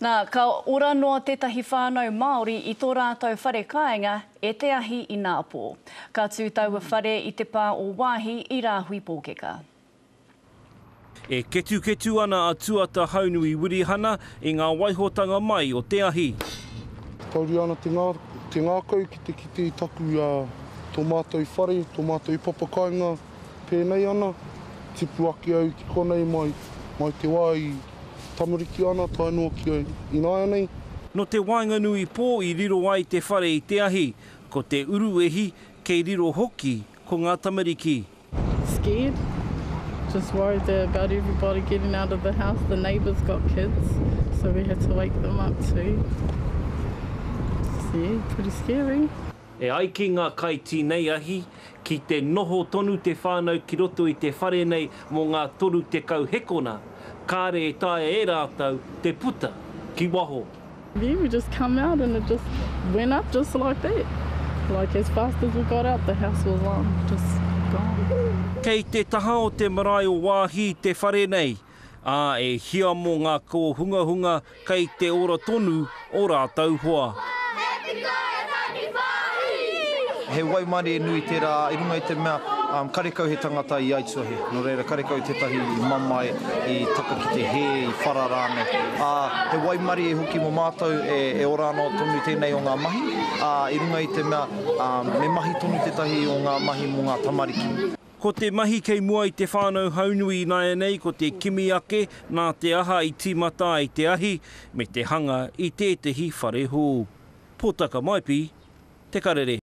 Nā, ka ora noa tētahi whānau Māori i tō rātou whare kāinga e te ahi inapō. Ka tū taua whare i te pā o Waahi i Rāhui Pōkeka. E ketuketu ana a Tuata Haunui Wirihana i ngā waihotanga mai o te ahi. Kauri ana te ngākau ki te kite i taku, tō mātou whare, tō mātou papakāinga pēnei ana, tipu ake au ki konei mai, mai te wā i tamariki ana tae noa ki ināianei. Nō te waenganui pō i riro ai te whare i te ahi, ko te uruwehi kei riro hoki ko ngā tamariki. Scared, just worried about everybody getting out of the house, the neighbours got kids, so we had to wake them up too. So yeah, pretty scary. E ai ki ngā kaitīnei ahi, ki te noho tonu te whānau ki roto i te whare nei mō ngā 30 hekona, kāre e taea e rātou te puta ki waho. Yeah, we just come out and it just went up just like that. Like as fast as we got out the house was on, just gone. Kei te taha o te marae o Waahi te whare nei, ā, e hiamo ngā kōhungahunga kei te ora tonu ō rātou hoa. He waimarie nui tērā i runga i te mea karekau he tangata i aituahi, nō reira karekau tētahi i mamae, i taka ki te hē, i whara rānei. Ā, he waimarie hoki mō mātou e ora ana tonu tēnei o ngā mahi, ā, i runga i te mea me mahi tonu tētahi o ngā mahi mō ngā tamariki. Ko te mahi kei mua i te whānau Haunui ināianei ko te kimi ake nā te aha i tīmata ai te ahi me te hanga i tētehi whare hou. Potaka Maipi, Te Karere.